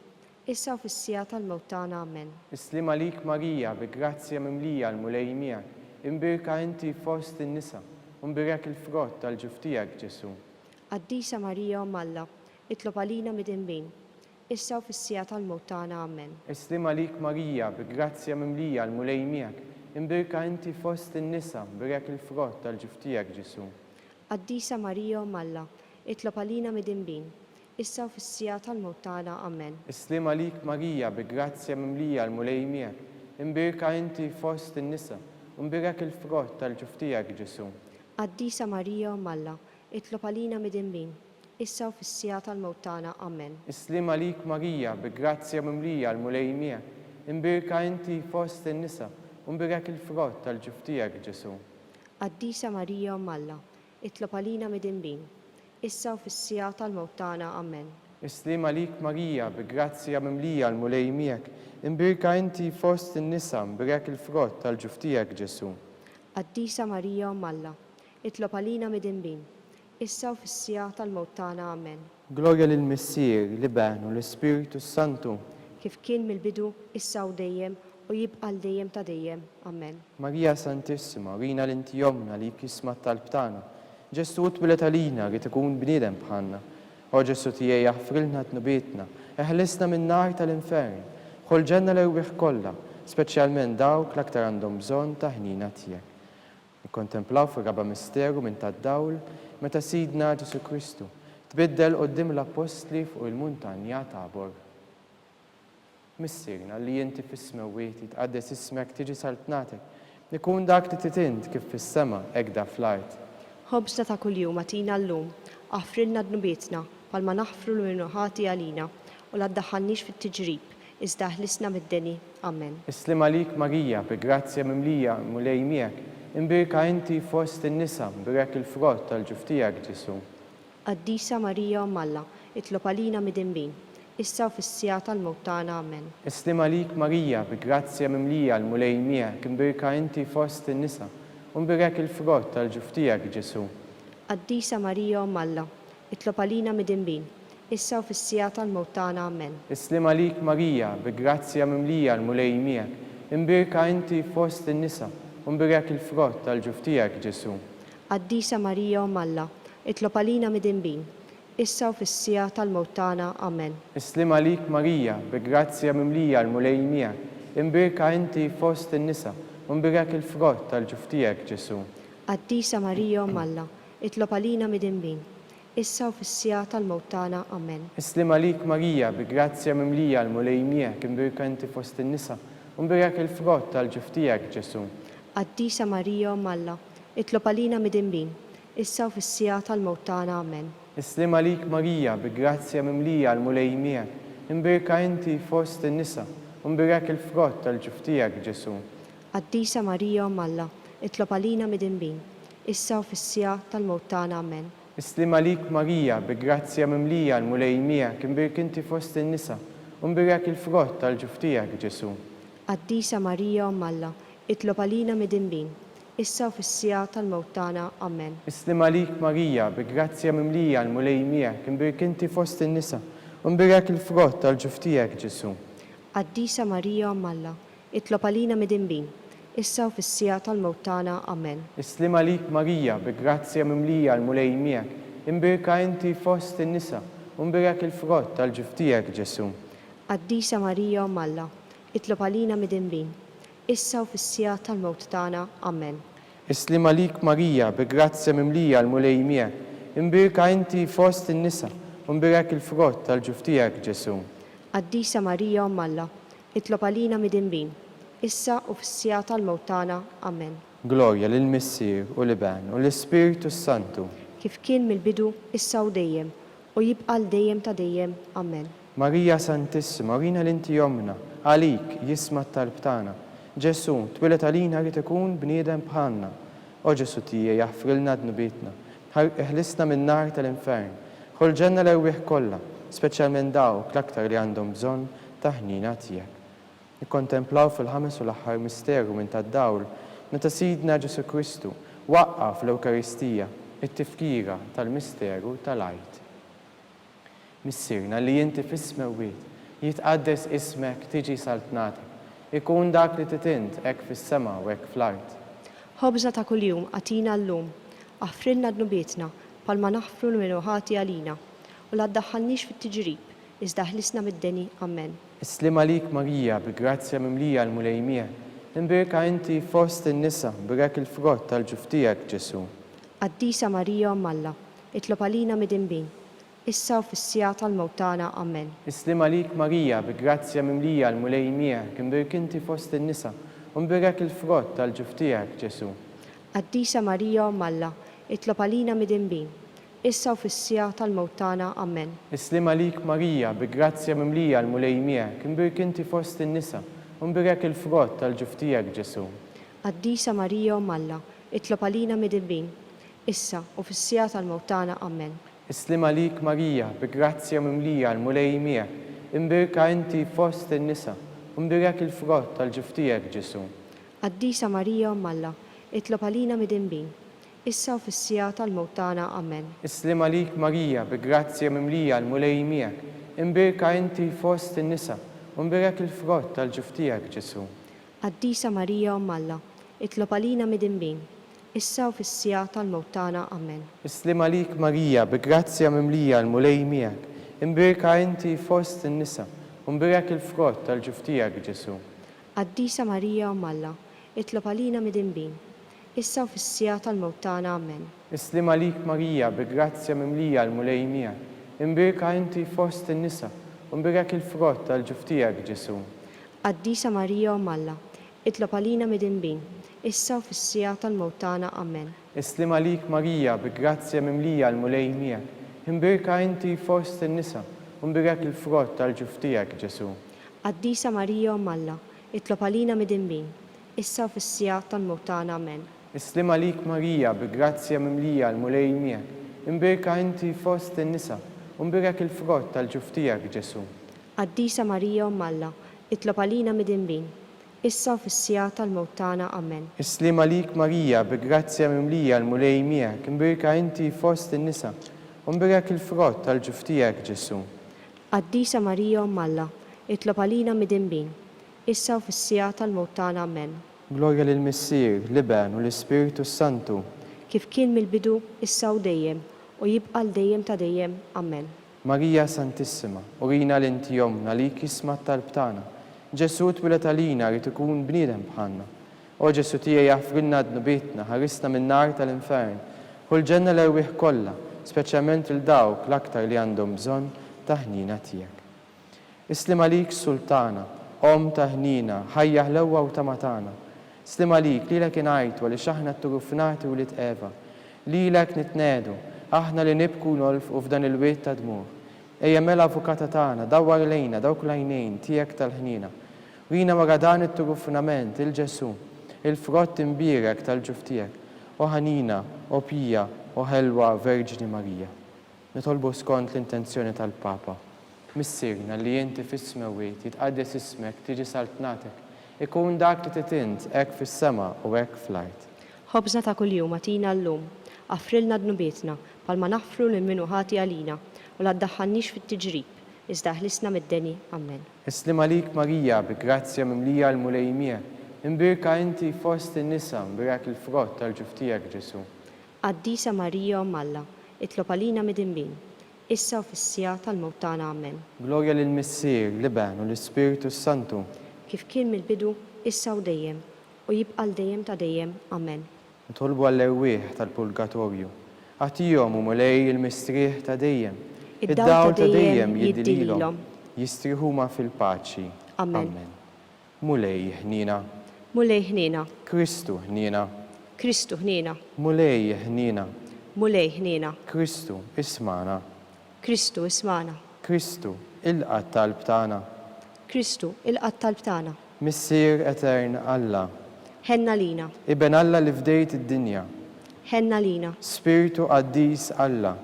issa u fis-siegħa tal-mewt tagħna. Ammen. Is-sliem għalik Marija, bi grazzja mimlija l-Mulej miegħek, imbierka inti fost in-nisa, u mbierek il-frott tal-ġuf tiegħek, Ġesù. Qaddisa Marija Omm Alla, itlob għalina midinbin, issa u fis-siegħa tal-mewt tagħna. Ammen. Is-sliem għalik Marija, bi grazzja mimlija l-Mulej miegħek, imbierka inti fost in-nisa, mbierek il-frott tal-ġuf tiegħek, Ġesù. Qaddisa Marija Omm Alla, itlob għalina midinbin, issa u fis-siegħa tal-mewt tagħna. Ammen. Is-sliem għalik Marija, bi grazzja mimlija l-Mulej miegħek, imbierka inti fost in-nisa, u mbierek il-frott tal-ġuf tiegħek, Ġesù. Qaddisa Marija Omm Alla, itlob għalina midinbin, issa u fis-siegħa tal-mewt tagħna. Ammen. Is-sliem għalik Marija, bi grazzja mimlija l-Mulej miegħek, imbierka inti fost in-nisa, u mbierek il-frott tal-ġuf tiegħek, Ġesù. Qaddisa Marija Omm Alla, itlob għalina midinbin, issa u fis-siegħa tal-mewt tagħna. Ammen. Is-sliem għalik Marija, bi grazzja mimlija l-Mulej miegħek, imbierka inti fost in-nisa, mbierek il-frott tal-ġuf tiegħek, Ġesù. Qaddisa Marija Omm Alla, itlob għalina midinbin, issa u fis-siegħa tal-mewt tagħna. Ammen. Glorja lill-Missier, l-Iben u l-Ispirtu s-Santu. Kif kien mill-bidu, issa u dejjem, u jibqa' għal dejjem ta' dejjem. Ammen. Marija Santissima, urina li inti Ommna li jisma' t-talb tagħna. Ġesù twieled għalina, ried ikun bniedem bħalna. O Ġesù tiegħi aħfrilna dnubietna, eħlisna min-nar tal-infern, ħu l-ġenna l-erwieħ kollha, speċjalment dawk l-aktar għandhom bżonn ta' ħniena tiegħek. Nikkontemplaw fir-raba' misteru minn tad-dawl meta Sidna Ġesù Kristu tbiddel quddiem l-appostli fuq il-muntanja Tabor. Missierna li inti fis-smewwiet, jitqaddes ismek, tiġi saltnatek, ikun dak li trid int kif fis-sema hekk da fl-art. Ħobżna ta' kuljum agħtina llum, aħfrilna dnubietna, bħalma naħfru lil min hu ħati għalina, u la ddaħħalniex fit-tiġrib, iżda eħlisna mid-deni. Amen. Is-sliem għalik Marija, bi grazzja mimlija, il-Mulej miegħek, imbierka inti fost in-nisa, mbierek il-frott tal-ġuf tiegħek, Ġesù. Qaddisa Marija Omm Alla, itlob għalina midinbin, issa u fis-siegħa tal-mewt tagħna. Amen. Is-sliem għalik Marija, bi grazzja mimlija, l-Mulej miegħek, imbierka inti fost in-nisa, u mbierek il-frott tal-ġuf tiegħek, Ġesù. Qaddisa Marija Omm Alla, itlob għalina midinbin, issa u fis-siegħa tal-mewt tagħna. Ammen. Is-sliem għalik Marija, bi grazzja mimlija l-Mulej miegħek, imbierka inti fost in-nisa, u mbierek il-frott tal-ġuf tiegħek, Ġesù. Qaddisa Marija Omm Alla, itlob għalina midinbin, issa u fis-siegħa tal-mewt tagħna. Ammen. Is-sliem għalik Marija, bi grazzja mimlija l-Mulej miegħek, imbierka inti fost in-nisa, u mbierek il-frott tal-ġuf tiegħek, Ġesù. Qaddisa Marija Omm Alla, itlob għalina midinbin, issa u fis-siegħa tal-mewt tagħna. Ammen. Is-sliem għalik Marija, bi grazzja mimlija l-Mulej miegħek, imbierka inti fost in-nisa, u mbierek il-frott tal-ġuf tiegħek, Ġesù. Qaddisa Marija Omm Alla, itlob għalina midinbin, issa u fis-siegħa tal-mewt tagħna. Ammen. Is-sliem għalik Marija, bi grazzja mimlija l-Mulej miegħek, imbierka inti fost in-nisa, u mbierek il-frott tal-ġuf tiegħek, Ġesù. Qaddisa Marija Omm Alla, itlob għalina midinbin, issa u fis-siegħa tal-mewt tagħna. Ammen. Is-sliem għalik Marija, bi grazzja mimlija l-Mulej miegħek, imbierk inti fost in-nisa, u mbierek il-frott tal-ġuf tiegħek, Ġesù. Qaddisa Marija Omm Alla, itlob għalina midinbin, issa u fis-siegħa tal-mewt tagħna. Ammen. Is-sliem għalik Marija, bi grazzja mimlija l-Mulej miegħek, imbierk inti fost in-nisa, u mbierek il-frott tal-ġuf tiegħek, Ġesù. Qaddisa Marija Omm Alla, Itlob għalina midinbin, issa u fis-siegħa tal-mewt tagħna. Amen. Is-sliem għalik Marija, bi grazzja mimlija l-Mulej miegħek, imbierka inti fost in-nisa, u mbierek il-frott tal-ġuf tiegħek, Ġesù. Qaddisa Marija Omm Alla, itlob għalina midinbin, issa u fis-siegħa tal-mewt tagħna. Amen. Is-sliem għalik Marija, bi grazzja mimlija l-Mulej miegħek, imbierka inti fost in-nisa, U mbierek il-frott tal-ġuf tiegħek, Ġesù. Qaddisa Marija Omm Alla, itlob għalina midinbin, issa u fis-siegħa tal-mewt tagħna. Amen. Glorja lill-Missier, u l-Iben, u l-Ispirtu s-Santu. Kif kien mill-bidu, issa u dejjem, u jibqa' għal dejjem ta' dejjem. Amen. Marija Santissima, urina li inti Ommna, għalik jisma' t-talb tagħna. Ġesù, twieled għalina ried ikun bniedem bħalna. O Ġesù tiegħi, aħfrilna dnubietna, eħlisna min-nar tal-infern, ħu l-ġenna l-erwieħ kollha, speċjalment dawk l-aktar li għandhom bżonn ta' ħniena tiegħek. Nikkontemplaw fil-ħames u l-aħħar misteru minn tad-dawl, meta Sidna Ġesù Kristu waqqaf l-Ewkaristija, it-tifkira tal-misteru tal-Għid. Missierna li inti fis-smewwiet, jitqaddes ismek, tiġi saltnatek, ikun dak li trid int hekk fis-sema u hekk fl-art. Ħobżna ta' kuljum agħtina llum. Aħfrilna dnubietna, bħalma naħfru 'l min hu ħati għalina. U la ddaħħalniex fit-tiġrib, iżda eħlisna mid-deni. Ammen. Is-sliem għalik Marija, bi grazzja mimlija l-Mulej miegħek, imbierka inti fost in-nisa, mbierek il-frott tal-ġuf tiegħek, Ġesù. Qaddisa Marija Omm Alla, itlob għalina midinbin, issa u fis-siegħa tal-mewt tagħna. Ammen. Is-sliem għalik Marija, bi grazzja mimlija l-Mulej miegħek, imbierk inti fost in-nisa, u mbierek il-frott tal-ġuf tiegħek, Ġesù. Qaddisa Marija Omm Alla, itlob għalina midinbin, issa u fis-siegħa tal-mewt tagħna. Ammen. Is-sliem għalik Marija, bi grazzja mimlija l-Mulej miegħek, imbierk inti fost in-nisa, u mbierek il-frott tal-ġuf tiegħek, Ġesù. Qaddisa Marija Omm Alla, itlob għalina midinbin, issa u fis-siegħa tal-mewt tagħna. Ammen. Is-sliem għalik Marija, bi grazzja mimlija l-Mulej miegħek, imbierka inti fost in-nisa, u mbierek il-frott tal-ġuf tiegħek, Ġesù. Qaddisa Marija Omm Alla, itlob għalina midinbin, issa u fis-siegħa tal-mewt tagħna. Ammen. Is-sliem għalik Marija, bi grazzja mimlija l-Mulej miegħek, imbierka inti fost in-nisa, u mbierek il-frott tal-ġuf tiegħek, Ġesù. Qaddisa Marija Omm Alla, itlob għalina midinbin, issa u fis-siegħa tal-mewt tagħna. Ammen. Is-sliem għalik Marija, bi grazzja mimlija l-Mulej miegħek, imbierka inti fost in-nisa, u mbierek il-frott tal-ġuf tiegħek, Ġesù. Qaddisa Marija Omm Alla, itlob għalina midinbin, issa u fis-siegħa tal-mewt tagħna. Ammen. Is-sliem għalik Marija, bi grazzja mimlija l-Mulej miegħek, imbierka inti fost in-nisa, u mbierek il-frott tal-ġuf tiegħek, Ġesù. Qaddisa Marija Omm Alla, itlob għalina midinbin, issa u fis-siegħa tal-mewt tagħna. Ammen. Is-sliem għalik Marija, bi grazzja mimlija l-Mulej miegħek, imbierka inti fost in-nisa, u mbierek il-frott tal-ġuf tiegħek, Ġesù. Qaddisa Marija Omm Alla, itlob għalina midinbin, issa u fis-siegħa tal-mewt tagħna. Ammen. Is-sliem għalik Marija, bi grazzja mimlija l-Mulej miegħek, imbierka inti fost in-nisa, u mbierek il-frott tal-ġuf tiegħek, Ġesù. Qaddisa Marija Omm Alla, itlob għalina midinbin, issa u fis-siegħa tal-mewt tagħna. Ammen. Is-sliem għalik Marija, bi grazzja mimlija l-Mulej miegħek, imbierka inti fost in-nisa, u mbierek il-frott tal-ġuf tiegħek, Ġesù. Qaddisa Marija Omm Alla, itlob għalina midinbin, issa u fis-siegħa tal-mewt tagħna. Ammen. Glorja lill-Missier, l-Iben u l-Ispirtu s-Santu. Kif kien mill-bidu, issa u dejjem, u jibqa' għal dejjem ta' dejjem. Ammen. Marija Santissima, urina li inti Ommna, għalik jisma' t-talb tagħna. Ġesù twieled għalina, ried ikun bniedem bħalna. O Ġesù tiegħi aħfrilna dnubietna, ħarisna min-nar tal-infern. Ħu l-ġenna l-erwieħ kollha, speċjalment lil dawk l-aktar li għandhom bżonn ta' ħniena tiegħek. Is-sliem għalik Sultana, Omm ta' ħniena, ħajja ħlewwa u tama tagħna. Sliem għalik, lilek ingħajtu għaliex aħna t-turufnati wlied Eva. Lilek nitnegħdu, aħna li nibku u nolfqu f'dan il-wied ta' dmugħ. Ejja mela Avukata tagħna, dawwar lejna dawk l-għajnejn tiegħek tal-ħniena. Wrina wara dan it-turufnament 'il Ġesù, il-frott imbierek tal-ġuf tiegħek, o ħanina, o pija, o ħelwa Verġni Marija. Nitolbu skont l-intenzjoni tal-Papa. Missierna li inti fis-smewwiet, jitqaddes ismek, tiġi saltnatek, ikun dak li trid int, hekk fis-sema u hekk fl-art. Ħobżna ta' kuljum agħtina llum. Aħfrilna dnubietna, bħalma naħfru lil min hu ħati għalina, u la ddaħħalniex fit-tiġrib, iżda eħlisna mid-deni. Ammen. Is-sliem għalik Marija, bi grazzja mimlija l-Mulej miegħek, imbierka inti fost in-nisa, mbierek il-frott tal-ġuf tiegħek Ġesù. Qaddisa Marija Omm Alla, itlob għalina midinbin, issa u fis-siegħa tal-mewt tagħna. Ammen. Glorja lill-Missier, l-Iben u l-Ispirtu s-Santu. Kif kien mill-bidu, issa u dejjem, u jibqa' għal dejjem ta' dejjem. Ammen. Nitolbu għall-erwieħ tal-purgatorju. Agħtihom, o Mulej, il-mistrieħ ta' dejjem. Id-dawl ta' dejjem jiddi lilhom. Jistrieħu huma fil-paċi. Amen. Mulej, ħniena. Mulej, ħniena. Kristu, ħniena. Kristu, ħniena. Mulej, ħniena. Mulej, ħniena. Kristu, ismagħna. Kristu, ismagħna. Kristu, ilqa' t-talb tagħna. Kristu, ilqa' t-talb tagħna. Missier etern Alla. Ħenn għalina. Iben Alla li fdejt id-dinja. Ħenn għalina. Spirtu qaddis Alla.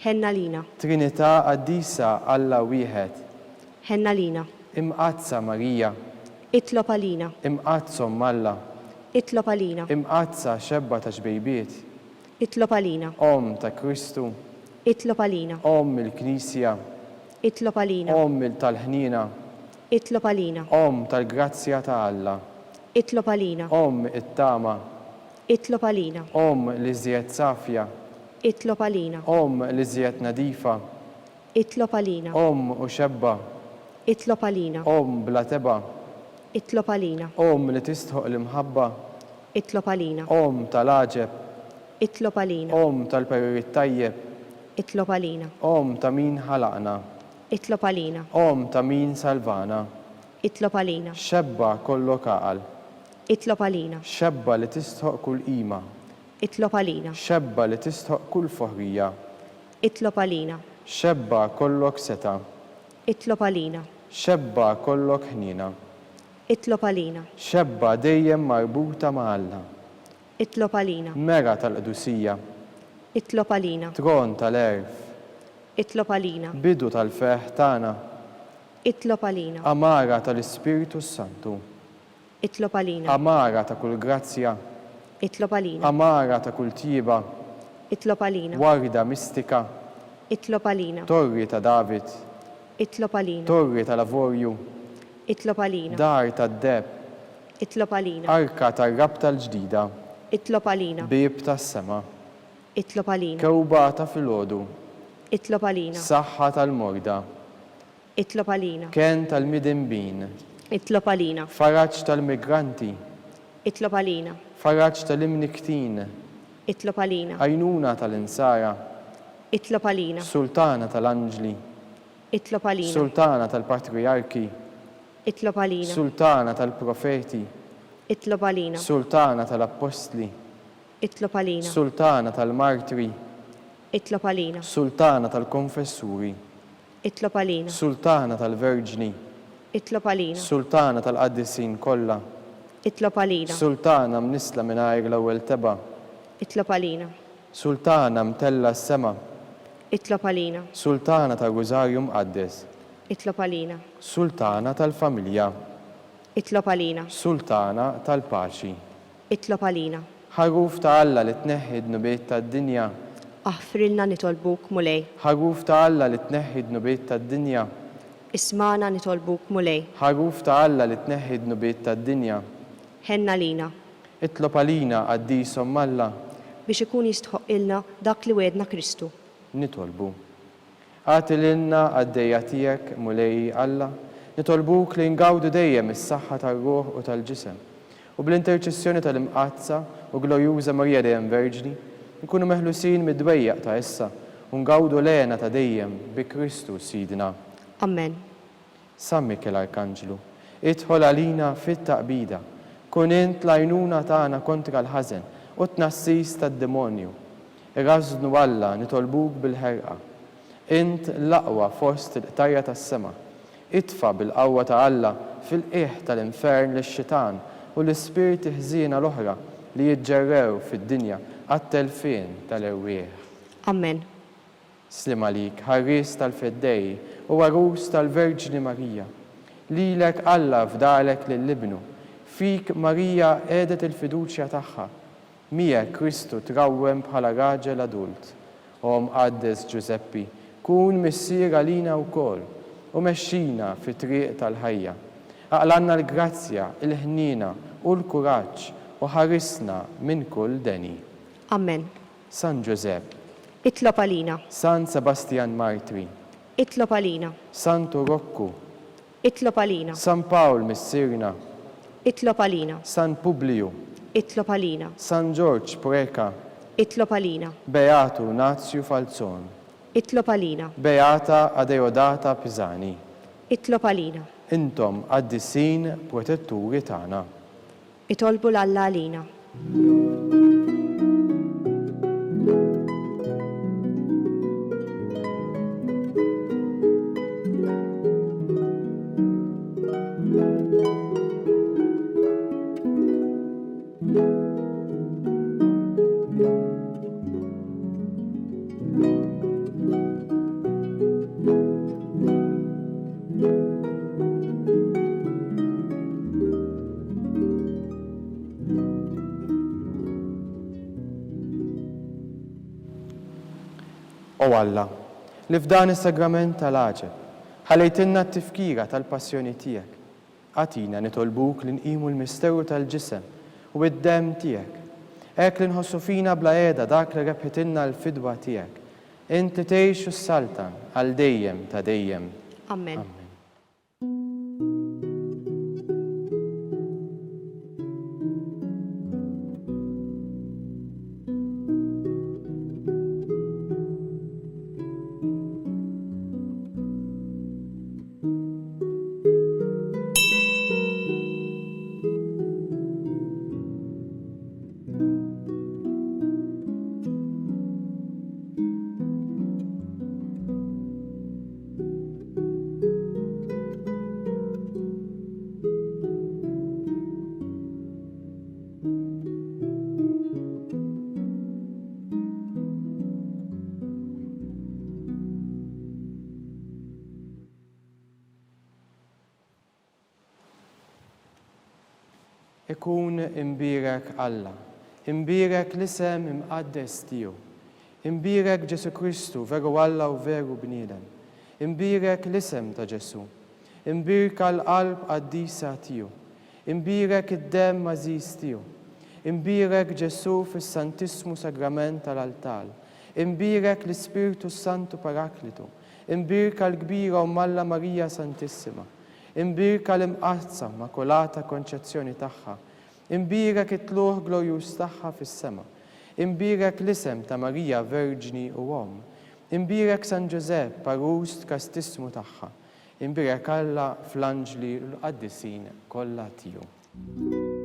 Ħenn għalina. Trinità qaddisa Alla wieħed. Ħenn għalina. Imqaddsa Marija. Itlob għalina. Imqaddsa Omm Alla. Itlob għalina. Imqaddsa Xebba ta' xbejbiet. Itlob għalina. Omm ta' Kristu. Itlob għalina. Omm il-Knisja. Itlob għalina. Omm tal-ħniena. Itlob għalina. Omm tal-grazzja ta' Alla. Itlob għalina. Omm it-tama. Itlob għalina. Omm l-iżjed safja. Itlob għalina. Omm l-iżjed nadifa. Itlob għalina. Omm u xebba. Itlob għalina. Omm bla tebgħa. Itlob għalina. Omm li tistħoq l-imħabba. Itlob għalina. Omm tal-għaġeb. Itlob għalina. Omm tal-parir it-tajjeb. Itlob għalina. Omm ta' min ħalaqna. Itlob għalina. Omm ta' min salvana. Itlob għalina. Xebba kollok għaqal. Itlob għalina. Xebba li tistħoq kull qima. Itlob għalina. Xebba li tistħoq kull foħrija. Itlob għalina. Xebba kollok setgħa. Itlob għalina. Xebba kollok ħniena. Itlob għalina. Xebba dejjem marbuta ma' Alla. Itlob għalina. Mera tal-qdusija. Itlob għalina. Tron tal-għerf. Itlob għalina. Bidu tal-ferħ tagħna. Itlob għalina. Għamara tal-Ispirtu s-Santu. Itlob għalina. Għamara ta' kull grazzja. Itlob għalina. Għamara ta' kull tjieba. Itlob għalina. Warda mistika. Itlob għalina. Torri ta' David. Itlob għalina. Torri tal-avorju. Itlob għalina. Dar tad-deheb. Itlob għalina. Arka tar-rabta l-ġdida. Itlob għalina. Bieb tas-sema. Itlob għalina. Kewba ta' filgħodu. Itlob għalina. Saħħa tal-morda. Itlob għalina. Kenn tal-midinbin. Itlob għalina. Faraġ tal-migranti. Itlob għalina. Faraġ tal-imnikktin. Itlob għalina. Għajnuna tal-insara. Itlob għalina. Sultana tal-anġli. Itlob għalina. Sultana tal-patrijarki. Itlob għalina. Sultana tal-profeti. Itlob għalina. Sultana tal-appostli. Itlob għalina. Sultana tal-martri. Itlob għalina. Sultana tal-konfessuri. Itlob għalina. Sultana tal-Verġni. Itlob għalina. Sultana tal-qaddisin kollha. Itlob għalina. Sultana mnissla mingħajr l-ewwel tebgħa. Itlob għalina. Sultana mtellgħa s-sema. Itlob għalina. Sultana tar-Rużarju Mqaddes. Itlob għalina. Sultana tal-familja. Itlob għalina. Sultana tal-paċi. Itlob għalina. Ħaruf ta' Alla li tneħħi d-dnubiet tad-dinja. Aħfrilna nitolbuk, Mulej. Ħaruf ta' Alla li tneħħi d-dnubiet tad-dinja. Ismagħna nitolbuk, Mulej. Ħaruf ta' Alla li tneħħi d-dnubiet tad-dinja. Ħenn għalina. Itlob għalina, Qaddis Omm Alla. Biex ikun jistħoqqilna dak li wegħedna Kristu. Nitolbu. Agħti lilna, qaddejja tiegħek, Mulej Alla, nitolbuk li ngawdu dejjem is-saħħa tar-ruħ u tal-ġisem, u bl-interċessjoni tal-Imqaddsa u Glorjuża Marija Dejjem Verġni, nkunu meħlusin mid-dwejjaq ta' issa u ngawdu l-hena ta' dejjem bi Kristu Sidna. Ammen. San Mikiel Arkanġlu, idħol għalina fit-taqbida. Kun int l-għajnuna tagħna kontra l-ħażen u t-tnassis tad-demonju. Irażżnu Alla nitolbuk bil-ħerqa. Int l-aqwa fost il-qtajja tas-sema. Itfa' bil-qawwa ta' Alla fil-qiegħ tal-infern lix-xitan u l-ispirti ħżiena l-oħra li jiġġerrew fid-dinja għat-telfien tal-erwieħ. Ammen. Sliem għalik, ħarries tal-Feddej u għarus tal-Verġni Marija. Lilek Alla fdalek lil Ibnu. Fik Marija qiegħdet il-fiduċja tagħha. Miegħek Kristu trawwem bħala raġel adult. O Mqaddes Ġużeppi, kun missier għalina wkoll u mexxina fit-triq tal-ħajja. Aqlgħalna l-grazzja, il-ħniena u l-kuraġġ u ħarisna minn kull deni. Ammen. San Ġużepp. Itlob għalina. San Sebastjan Martri. Itlob għalina. Santu Rokku. Itlob għalina. San Pawl Missierna. Itlob għalina. San Publiju. Itlob għalina. San Ġorġ Preca. Itlob għalina. Beatu Nazju Falzon. Itlob għalina. Beata Adeodata Pisani. Itlob għalina. Intom qaddisin protetturi tagħna. Itolbu 'l Alla għalina. O Alla, li f'dan is-sagrament tal-għaġeb ħallejtilna t-tifkira tal-passjoni tiegħek, agħtina nitolbuk li nqimu l-misteru tal-ġisem u d-demm tiegħek, hekk li nħossu fina bla qiegħda dak li rebħitilna l-fidwa tiegħek, int li tgħix u ssaltan għal dejjem ta' dejjem. Amen. Amen. Ikun imbierek Alla, imbierek l-isem imqaddes tiegħu. Imbierek Ġesù Kristu, veru Alla u veru bniedem. Imbierek l-isem ta' Ġesù. Imbierka l-qalb qaddisa tiegħu. Imbierek id-demm għażiż tiegħu. Imbierek Ġesù fis-Santissmu Sagrament tal-Altal. Imbierek l-Ispirtu s-Santu Paraklitu. Imbierka l-kbira Omm Alla Marija Santissima. Imbierka l-Imqaddsa Immakulata Konċezzjoni tagħha. Imbierek it-tlugħ glorjuż tagħha fis-sema. Imbierek l-isem ta' Marija Verġni u Omm. Imbierek San Ġużepp, għarus kastissmu tagħha. Imbierek Alla fl-anġli u l-qaddisin kollha tiegħu.